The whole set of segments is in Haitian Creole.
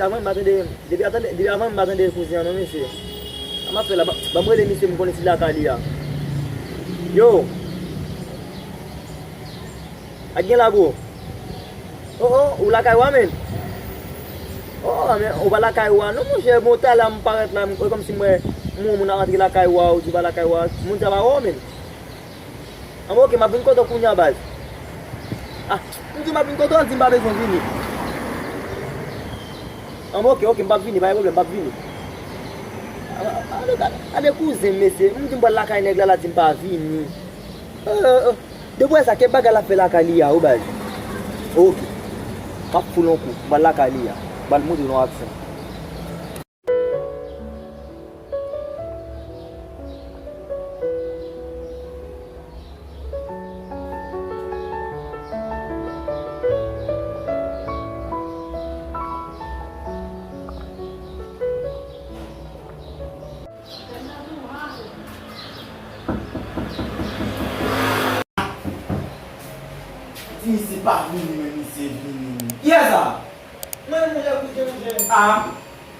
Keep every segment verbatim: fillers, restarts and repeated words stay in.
Avan m pa tande, depi atande, depi avan m pa tande kouzen an non, mesye. Sa m ap fè la, ban, ban m rele misye m konnen si lakay li a. Yo! Ak gen la, bro? Oh, oh, ou lakay ou a, menn? Oh, men ou pa lakay ou a non, monchè. Bon, talè a m parèt la, m, kòmsi m wè moun, moun ap rantre lakay ou a, ou di ou pa lakay ou a. Moun sa pa wè w, menn. Anben, oke, m ap vin kote w kounye a, baz. Ah, m di m ap vin kote w, l di m pa bezwen vini. Anben, oke, oke, m p ap vini, pa gen pwoblèm, m p ap vini. Ah, ah, gade, gade kouzen m, mesye. M di m pral lakay nèg la, l ap di m pa vini. Euh, euh, depi w wè sa, ki bagay l ap fè lakay li a, wi, baz? Oke. M ap foul yon kou, m pral lakay li a. M pral montre l yon aksyon. Ti misye pa vini, men misye vini. Kiyès sa? Mwen menm, monchè, koute, monchè. Ah.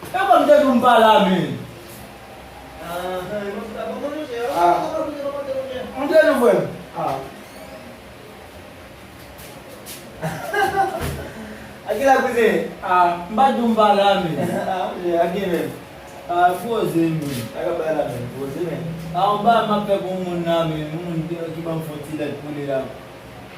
E kòm te di w m pa la, men. Ah, ah, non, se pa bon, monchè. Ah. Ou te di w frè m. Ah. A ki la, kouzen? Ah, m pa di w m pa la, men. Ah, monchè, a gen menm. Ah, poze, men. Sa k ap bay la, men. Poze, men. Ah, yon bagay m ap fè pou yon moun la, men. Yon moun ki, ki ban m fon ti lèt pou li la.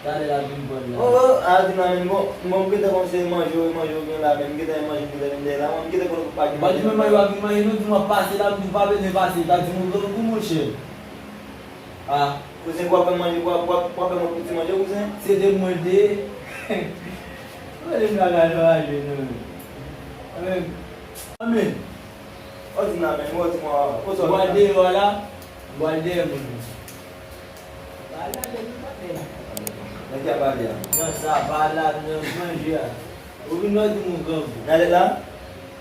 Talè l ap vin pran l la. Oh, oh, a di nan men bon, bon, m gentan konn se manje, manje ou gen la, men m gentan manje, m gentan vin dèyè la, mwen m gentan konn pa gen manje. Mwen di men manje w ap vin manje, nou di m ap pase la, m di w pa bezwen pase, ta di m ou grangou, monchè. Ah. Kouzen, w ap fè manje, w ap, w ap, w ap fè mwen pou ti manje, kouzen? Se de mwen de. Mwen de m la ka chwazi, non. Amen. Amen. Ou di nan men, ou di mwen, ou sot. Bwa deyò la, bwa dèyè moun. Nan ki ap pale a? Nan sa, pa la, nan manje a. Ou vin wè di moun grangou. Nan lèt la?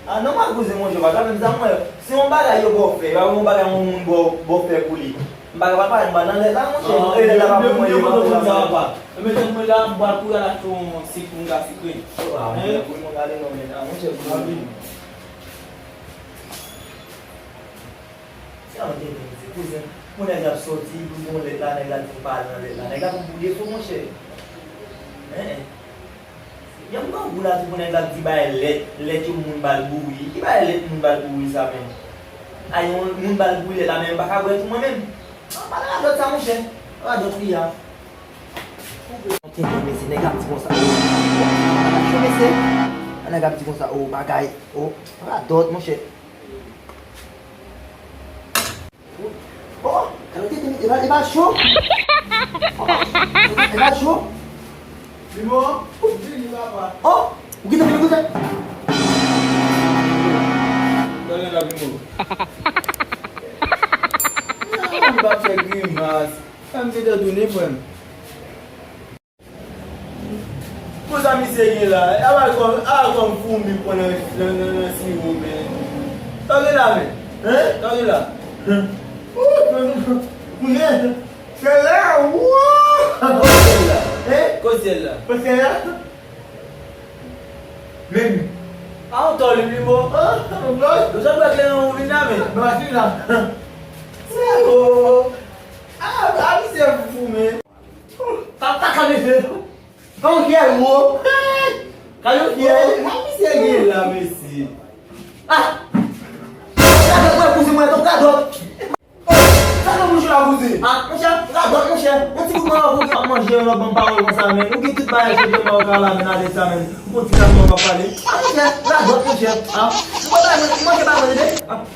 Ah, nòmal kouzen monchè, pa ka menm sa mwen. Se yon bagay yo ba w fè, yo ap yon bagay yon moun ba w, ba w fè pou li. M pa ka pa pale, m pa nan lèt la monchè. Ah, e lèt la pa pou mwen, yo pa pou mwen. Mwen menm mwen la, m pral kouri al achte yon sik pou m ka sikre. Oh, ah, monchè, pou mwen gade non, men, ah, monchè, pou mwen. Sa yon tenten, se kouzen. Pou nèg la ap soti, pou l gen yon lèt la, nèg la di l pa al nan lèt la. Nèg la pou boule fò, monchè. Hein? Yon grangou la tou pou nèg la ap di bay lèt, lèt yo moun ba l bouri. Ki bay lèt moun ba l bouri sa menm? Ay, yon moun ba l bouri lèt la, men m pa ka bwè tou mwen menm. An pa radòt sa, monchè. Radòt li a. Tenten, mesye, nèg la ap di konsa. Cho, mesye. Nèg la ap di konsa, oh, bagay. Oh, radòt, monchè. Oh, kalite, e pa, e pa cho. Oh, e pa cho. Vimo, vini, papa. Oh, ou kite vini kote? Tande la, Vimo. Mwen pa fè grimas. Sa m te dwe tounen, frè m. Pou sa misye gen la, a wè kòm, a wè kòm foumi pran nan, nan, nan, nan siwo, men. Sa w gen la, men? Hein? Sa w gen la? Ou, men, men, men, sè la, wouy! Kote l la? Hein? Kote l la? Kote l la? Men. A yon tò li, li mo. Ah, yon tò? Nou sot wè kleren ou vin la, men. Nan masin la. Se o. Ah, ah, misye fou, men. Sa, sa ka mesye. Ka yon fyèl wo. Ka yon fyèl. Sa misye gen la, mesye. Ah! Sa fè mwen kouzen mwen, ton radòt. Oh! Sa nan bouch la, kouzen. Ah, monchè, radòt, monchè. Yon ti bout manman pou ki ap manje, yon lòt banm pawòl konsa, men. Ou gen tout bagay chèf de mawka la, men, ale sa, men. Ou konn ti kaz mwen pa pale. Ah, monchè, radòt, monchè. Ah, ou pa bay manje, pa manje, tande. Ah.